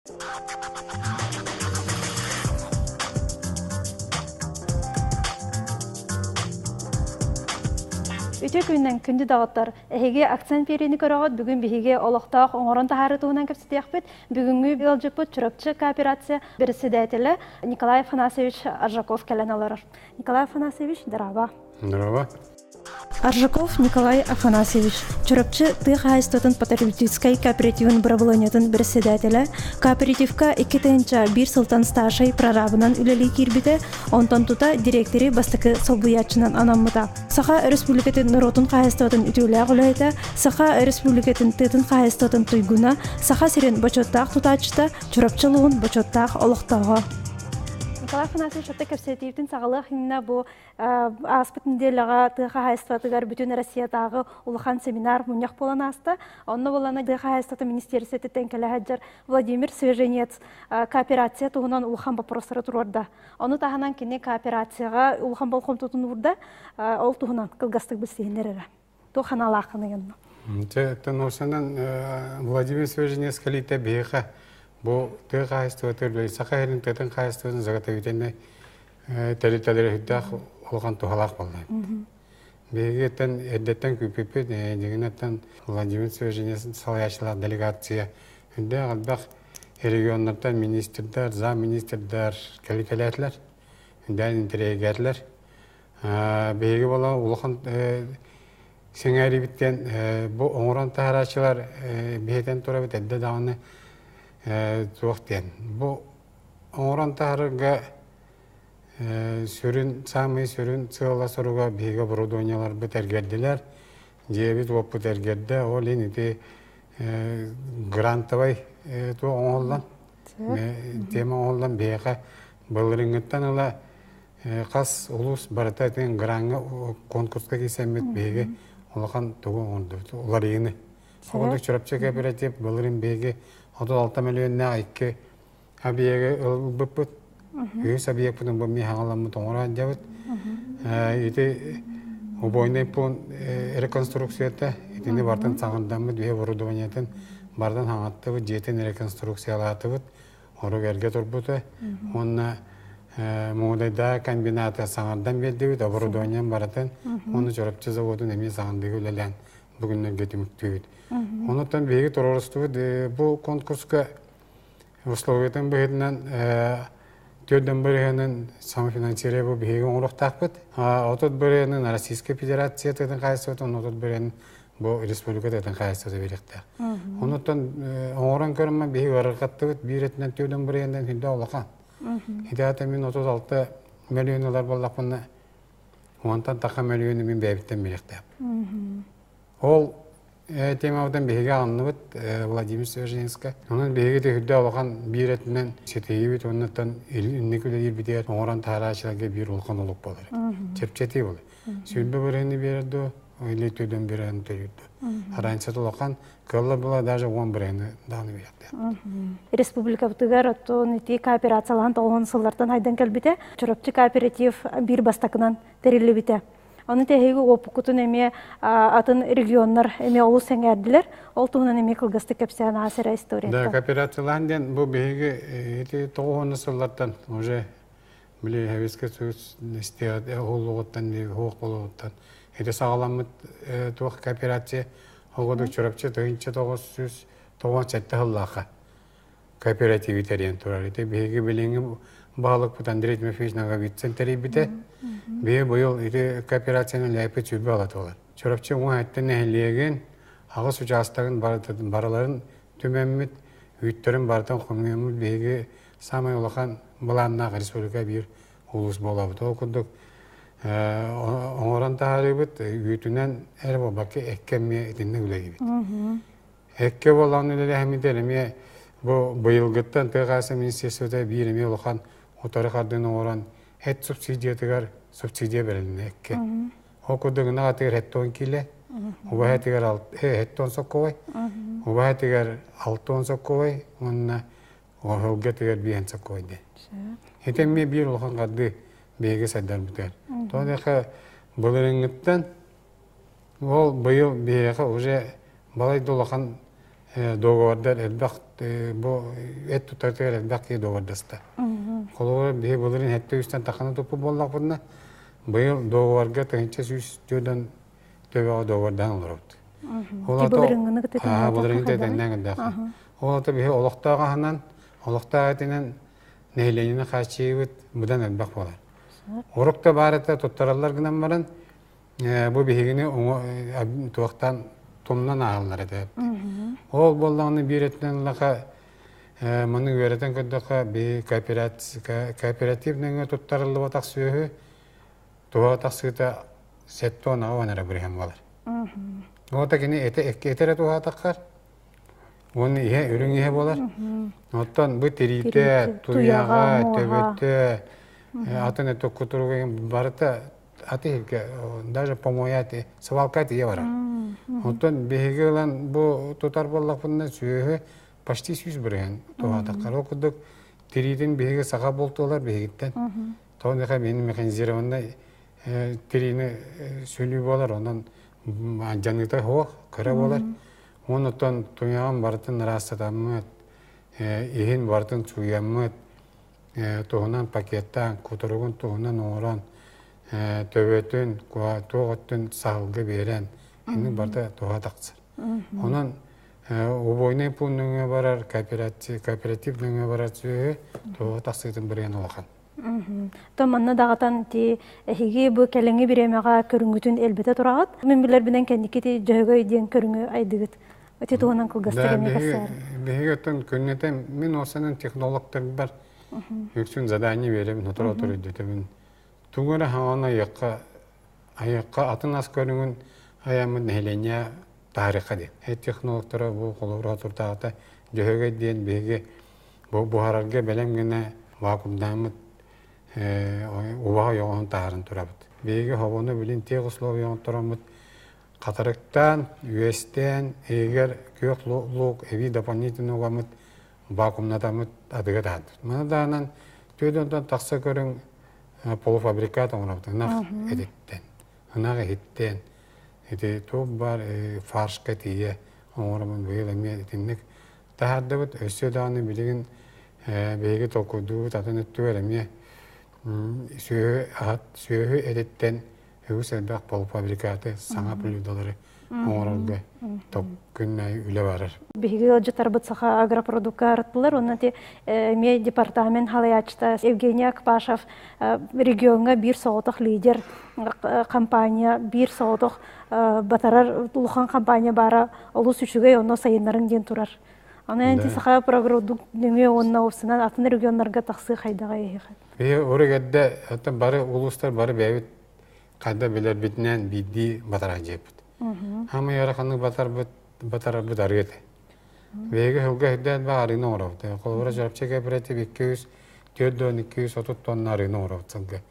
Үтүө күнүнэн күндү доҕоттор! Эһиги акцент биэриини көрөҕүт. Бүгүн биһиги олохтоох оҥорон таһаарыы туһунан кэпсэтиэхпит. Бүгүҥҥү ыалдьыппыт Чурапчы кооперация председателэ Николай Афанасьевич Аржаков кэлэн олорор. Николай Афанасьевич, здорово! Здорово! Аржаков Николай Афанасьевич, Чурапчы тыа хаһаайыстыбатын потребительскай кооперативын бырабылыанньатын бэрэссэдээтэлэ, кооперативка 2001 сылтан старшай прорабынан үлэлии киирбитэ, онтон тута дириэктэри бастакы солбуйааччынан анаммыта. Саха Өрөспүүбүлүкэтин норуотун хаһаайыстыбатын үтүөлээх үлэһитэ, Саха Өрөспүүбүлүкэтин тыатын хаһаайыстыбатын туйгуна, Саха сирин бочуоттаах тутааччыта, Чурапчы улууһун бочуоттаах олохтооҕо. Николай Афанасьевич, отто кэпсэтиибитин саҕалыах иннинэ бу Ааспыт нэдиэлэҕэ тыа хаһаайыстыбатыгар бүтүн Россиятааҕы улахан семинар мунньах буолан ааста. Онно буолана тыа хаһаайыстыбатын министиэристибэтиттэн кэлэ сылдьар Владимир Свеженец кооперация туһунан улахан боппуруостары туруорда. Ону таһынан кини кооперацияҕа улахан болҕомтотун уурда. Ол туһунан кылгастык билсиһиннэр эрэ. Туох санаалааххыный онно? Дьэ, осанан Владимир Свеженец кэлиитэ биһиэхэ бу тыа хаһаайыстыбатыгар Саха сирин тыатын хаһаайыстыбатын заготовительнай тэрилтэлэри сүрдээх улахан туһалаах буолла. Биһигиттэн эрдэттэн күүппүппүт, дьиҥинэттэн Владимир Свеженец салайааччылаах делегация сүрдээх элбэх регионнартан министрдэр, замминистрдэр кэлитэлээтилэр, сүрдээх интэриэһиргээтилэр. Биһиги буола улахан сэҥээриибиттэн бу оҥорон таһарааччылар биһэтэн турабыт эрдэ даҕаны туох диэн. Бу оҥорон таһаарарга сүрүн саамай сүрүн сыала-соруга биһиги оборудованиеларбыт эргэрдилэр, дьиэбит-уоппут эргэрдэ, ол иһин ити грантовай туох оҥоһуллан, тема оҥоһуллан биһиэхэ былырыыҥҥыттан ыла Хас улуус барыта итин граҥҥа конкурска киирсэммит биһиги улахан тугу оҥордубут уларыйыыны. Ол Чурапчы кооператив былырыын биһиги 36 миллионнаах икки объегы ылбыппыт. Үһүс объекпытын бу миэхэ оҥоро сылдьабыт. Ити убойный пункт реконструкцията итини бартын саҥардаммыт биһи оборудованиетын бартын хаҥаттыбыт, дьиэтин реконструкциялаатыбыт. Орук эргэ турбута уонна Муҥудайдаа комбината саҥардан биэрдибит, оборудованием барытын уонна Чурапчы заводун эмиэ саҥардыыга үлэлээн бүгүннэргэ түмүктүүбүт. Онуттан биһиги туруорустубут бу конкурска условиятын быһыытынан төрдөн бырыһыанын самофинансирование бу биһиги оҥоруохтаахпыт. 30 бырыһыанын Российскай Федерация тыатын хаһаайыстыбатын, 30 бырыһыанын бу республика тыатын хаһаайыстыбата биэриэхтээх. Онуттан оҥорон көрөммөн биһиги ыарырҕаттыбыт биир өттүнэн түөртөн бырыһыанынан хүндэ улахан. Ити аата мин 36 мөлүйүөн ылар буоллахпына уонтан таха мөлүйүөнү мин бэйэбиттэн биэриэхтээхпин. Ол темабытын биһиги аҕынныбыт Владимир Свежинскай. Онон биһиги түһүрдэ улахан биир өттүнэн ситиһиибит уоннаттан инник үлэлиирбитигэр оҥорон таһаарааччыларга биир улахан олук буолар. Чэпчэтии буолар. Сүүрбэ бырыһыаны биэрэр дуо, или төдөн бырыһыаны төлүүр дуо. Разница улахан, кыалла була даже 10 бырыһыаны даҕаны биэриэхтээх. Республикабытыгар оттон ити кооперациялаһан тоҕуһун сыллартан хайдан кэлбитэ. Чурапчы кооператив биир бастакынан тэриллибитэ. Ону тэһиги уопуккутун эмиэ атын регионнар эмиэ олус сэҥээрдилэр. Ол туһунан эмиэ кылгастык кэпсээн аас эрэ историята. Да, кооперациялаан диэн бу биһиги ити тоҕуһун сыллартан уже били Советский Союз уһуллугуттан уһуох болугуттан ити саҕаламмыт туох кооперация оҕодук Чурапчы 1997 сыллаахха кооперативи тэрийэн турар. Ити биһиги билиҥҥи баһылыкпыт Андрей Тимофеевич Ноговицын тэрийбитэ. Биһи быйыл ити кооперацияны лээппит сүүрбэ алатылар. Чурапчы уҥа өттүн нэһилиэгин аҕыс учаастагын барыларын түмэммит, үүттэрин барытын хомуйаммыт биһиги самай улахан былааннаах республика биир улуус буолабыт. Ол курдук оҥорон таһаарыыбыт үүтүнэн эрэ буолбакка эккэ эмиэ итинник үлэлиибит. Эккэ буолан үлэлэһэммитэр эмиэ бу быйылгыттан тыа хаһаайыстыба министерствота биир эмиэ улахан утары хардыыны оҥорон эт субсидиятыгар субсидия бэрилиннэ эккэ. Ол курдук ынах атыгар 70 киилэ, убаһа этигэр 70 соккуой, убаһа этигэр 60 соккуой уонна оһолго этигэр 5 соккуой диэн. Ити эмиэ биир улахан хардыы биһиги сайдарбытыгар. Тоҕо диэххэ былырыыҥҥыттан ол быйыл биһиэхэ уже балай да улахан Договордар элбэх бу эт тутатыгар элбэх киһи договордаста. Холобура биһи былырыын хэттэ үстэн таханы туппут буоллахпытына, быйыл договорга 1140 төбөҕө договордаан олоробут. Ол ата былырыҥҥы тэтэннээн гындаах. Ол ата биһи олохтоох аһынан, олохтоох этинэн нэһилиэнньэни хааччыйыбыт быдан элбэх буолар. Урук да баар этэ туттараллар гынан баран, бу биһигини туохтан тумнан ааһаллар этэ. Ол буоллаҕына биир өттүнэн ыллаха маны үөрэтэн көрдөххө биһи кооператив нөҥүө туттарыллыбатах сүөһү туһа тахсыыта 78 эрэ бырыһан буолар. Ота кини этэ эрэ туһаатаххар уонна иһэ үрүҥ иһэ буолар. Оттон бу тириитэ, туйаҕа, төбөтө, атын өтө кутуруга барыта аты иһиргэ даже помоя свалка тиийэ барар. Оттон биһиги ылан бу тутар буоллахпытына сүөһү почти 100% туһаатаххар. Ол курдук тириитин биһиги саха буолтулар биһигиттэн. Тоҕо диэхэ биһини механизированный тириини сүлүү буолар, онон дьаныыта суох, кыра буолар. Онон туйаҕын барытын ыраастатаммыт, иһин барытын сууйаммыт, туһунан пакеттаан, кутуругун туһунан оҥорон, төбөтүн, туох өттүн саһылга биэрэн, инник барыта туһа тахсар. Онон убойнай пуун нөҥүө барар, кооператив нөҥүө барар сүөһү туһа тахсыытын бырыан улахан. То манна даҕатан ти эһиги бу кэлиҥҥи бириэмэҕэ көрүҥҥүтүн элбэтэ тураҕыт. Мин билэрбинэн кэнники ти дьөһөгөй диэн көрүҥү айдыгыт. Ити туһунан кылгастык эмиэ кэпсээр. Биһиги оттон күннэтэ мин осанан технологтарбар үксүн задание биэрэбин, сотору-сотору өйдөтөбүн. Тугу эрэ хаҥан айыахха айыахха атын ас көрүҥүн айаммыт нэһилиэнньэ таарыха диэн. Эт технологтара бу холобур хотуртааҕыта дьөһөгөй диэн биһиги бу буһарарга бэлэм гына вакуумнааммыт убаһа ойоҕоһун таһааран турабыт. Биһиги хобону билин тех условияҕа тураммыт хатырыктаан, үөстээн, иһигэр күөх лук эбии дополнительно угаммыт вакуумнатаммыт адыга таһаарбыт. Маны даҕанан түөрт тахса көрүҥ полуфабрикат оҥоробут ынах этиттэн. Ынах иһиттэн ити туох баар фаршка тиийэ оҥоробун быйыл эмиэ итинник таһаардыбыт. Өссө даҕаны билигин биһиги толкуйдуубут атын өттүгэр эмиэ сүөһү аһат сүөһү этиттэн үгүс элбэх полуфабрикаты саҥа блюдолары оҥорорго күн аайы үлэ барар. Биһиги ыалдьыттарбыт Саха агропродукка арыттылар. Онно ти эмиэ департамент халайааччыта Евгений Акпашев региоҥҥа биир соҕотох лидер компания, биир соҕотох батарар улахан компания баара олус үчүгэй, онно сайыннарын диэн турар. Аны эн Саха агропродукт нөҥүө уонна уопсанан атын регионнарга тахсыы хайдаҕа эһиэхэ? Биһи урут эрдэ бары улуустар бары бэйэбит хайда билэрбитинэн биирдии батаран дьиэппит. Хамы ыараханнык батарбыт батарарбыт арыы этэ. Биһиги сылга сирдээн баа арыыны оҥоробут. Холобура Чурапчы кооператив 200 4 230 тонна арыыны оҥоробут сылга.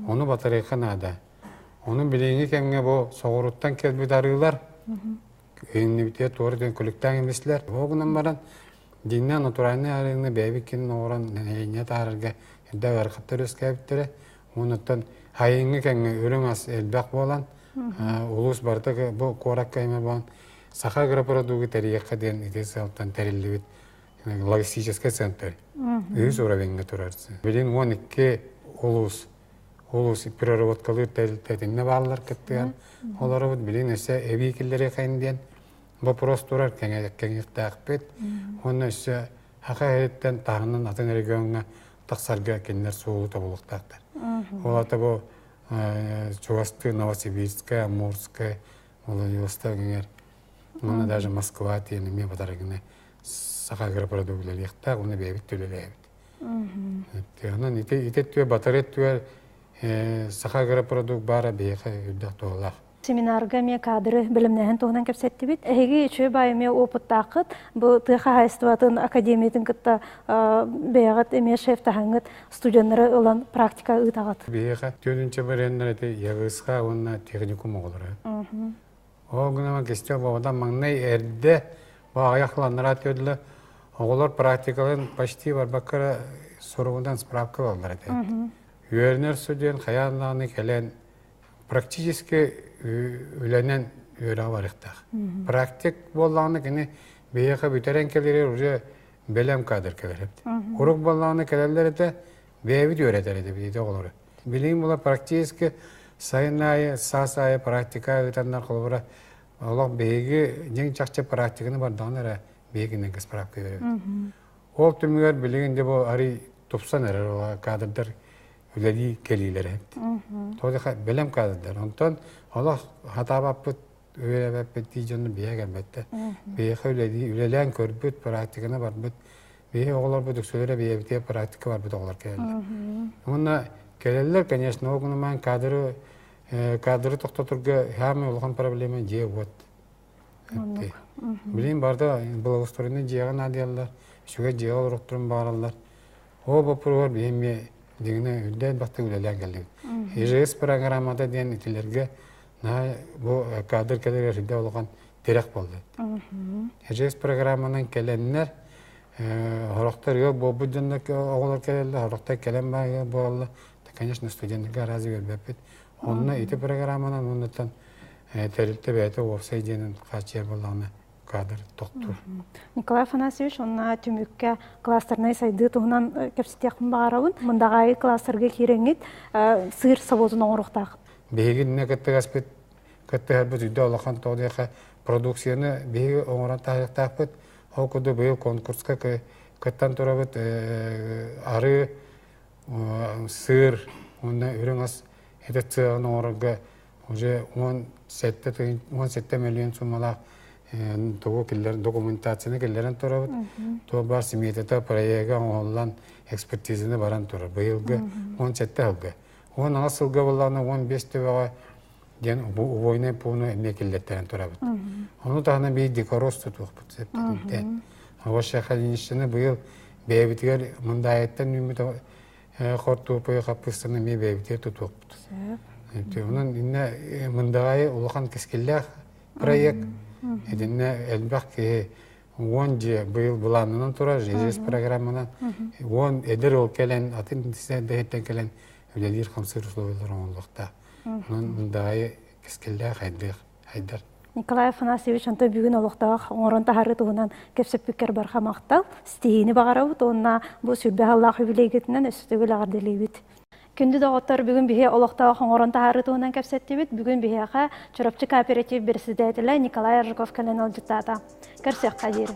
Ону батарыахха наада. Ону билиҥҥи кэмҥэ бу соҕуруттан кэлбит арыылар иннибитигэр туора диэн күлүктээн эмислэр. Ол гынан баран дьиҥнээх натуральнай арыыны бэйэбит кин оҥорон нэһилиэнньэ таһаарарга эрдэ ыарахаттар үөскээбиттэрэ. Онуттан хайыҥҥы кэмҥэ үрүҥ ас элбэх буолан, улуус барыта бу куоракка эмэ буолан Саха агропродугу тэрийиэххэ диэн ити сыалтан тэриллибит логистическай центр үһүс уровеньҥа турар. Билин 12 улуус улуус переработкалыыр тэрилтэтиннэ бааллар кыттыган олоробут билин өссө эбии киллэриэхэйин диэн вопрос турар кэҥиэхтээхпит уонна өссө Саха иһиттэн таһынан атын региоҥҥа тахсарга кинилэр суолу тобулуктаахтар. Ол ата бу чугастыы Новосибирская, Амурская, Владивосток иҥэр уонна даже Москва диэн эмиэ батарыгына Саха агропродукт үлэлиэхтээх уонна бэйэбит үлэлээбит. Онон ити ити өттүгэр батарыы өттүгэр Саха агропродукт баара биһиэхэ үрдэх туһалаах. Семинарга эмиэ кадры бэлэмнээһин туһунан кэпсэттибит. Эһиги үчүгэй баай эмиэ опыттааххыт. Бу тыа хаһаайыстыбатын академиятын кытта бэйэҕит эмиэ шефтаһаҥҥыт студеннары ылан практика ыытаҕыт. Биһиэхэ төрүнчэ барыаннар ити ЯГСХ уонна техникум оҕолоро. Ол гынан кистэл бабадан маҥнай эрдэ бу аҕыйах ланнара төрдүлэ оҕолор практикаларын почти барбакка суругунан справка ылаллар этэ. Үөрэнэр студент хайаан даҕаны кэлэн практически үлэнэн үөрэҕи барыахтаах. Практик буоллаҕына кини Биһиэхэ бүтэрэн кэлэригэр уже бэлэм кадр кэлэр эбит. Урук буоллаҕына кэлэллэр этэ, бэйэбит үөрэтэр этибит ити оҕолору. Билигин була практически сайын аайы, саас аайы практика ыытаннар холобура олох биһиги дьиҥ чахчы практиканы бардаҕына эрэ биһигиннэн справка биэрэбит. Ол түмүгэр билигин де бу арый тупсан эрэр кадрдар үлэлии кэлиилэрэ эбит. Тоҕо бэлэм кадрдар. Онтон олох хатаабаппыт үөрэбэппит дии дьону биһиэхэ кэлбэттэр. Биһиэхэ үлэлии, үлэлээн көрбүт, практиканы барбыт. Биһи оҕолорбут үксүлэрэ бэйэбитигэр практика барбыт оҕолор кэлэллэр. Уонна кэлэллэр, конечно, ол гынан кадры кадры тохтотурга саамай улахан проблема дьиэ-уот. Билигин барыта благоустроенный дьиэҕэ наадыйаллар, үчүгэй дьиэҕэ олорохторун баҕараллар. Ол боппуруоһар биһи эмиэ дьиҥинэ үрдээн бахтык үлэлээн кэллибит. ИЖС программата диэн итилэргэ наһаа бу кадр кэлэригэр сүрдээх улахан тирэх буолла. ИЖС программанан кэлэннэр сорохтор ыал буолбут дьоннор оҕолор кэлэллэр, сорохтор кэлэн баар ыал буолаллар. Конечно, студеннарга разве үөрбэппит. Онно ити программанан уоннаттан тэрилтэ бэйэтэ уопсай дьиэнэн хааччыйар буоллаҕына кадр тохтуур. Николай Афанасьевич, онно түмүккэ кластернай сайдыы туһунан кэпсэтиэхпин баҕарабын. Мындаҕаайы кластерга киирэҥҥит сыыр собуотун оҥоруохтаах. Биһиги иннэ кыттыгаспыт кыттыһарбыт үрдэ улахан тоҕо диэхэ продукцияны биһиги оҥорон таһаарыахтаахпыт. Ол курдук быйыл конкурска кыттан турабыт арыы, сыыр уонна үрүҥ ас этот сыаҕын оҥорорго уже 17 миллион суммалаах тугу киллэр документацияны киллэрэн турабыт. Туох баар сметата проега оҥоһуллан экспертизаны баран турар. Быйылгы 17 сылга. 16 сылга буоллаҕына 15 төбөҕө диэн убойнай пууну эмиэ киллэртэрэн турабыт. Ону таһынан биир дикорос тутуохпут сөптөөхтөн. Овоща Калиничны быйыл бэйэбитигэр Мындаайыттан үүммүт хортуоппуйу хаппыыстаны эмиэ бэйэбитигэр тутуохпут. Онон иннэ Мындаҕайы улахан кэскиллээх проект. Итиннэ элбэх киһи уон дьиэ быйыл былаанынан турар ЖЗС программанан уон эдэр ол кэлэн атын дэһиттэн кэлэн үлэлиир хамсыыр условиялар оҥоһуллуохтаах. Онон Мындаҕайы кэскиллээх хайдыах хайдар. Николай Афанасьевич, онтон бүгүн олохтоох оҥорон таһаарыы туһунан кэпсэппиккэр барҕа махтал. Ситиһиини баҕарабыт уонна бу сүрбэ аһыллаах үбүлүөйгүтүнэн өссө төгүл эҕэрдэлиибит. Күндү доҕоттор, бүгүн биһи олохтоох оҥорон таһаарыы туһунан кэпсэттибит. Бүгүн биһиэхэ Чурапчы кооператив председателэ Николай Аржаков кэлэн ыалдьыттаата. Көрсүөххэ диэри.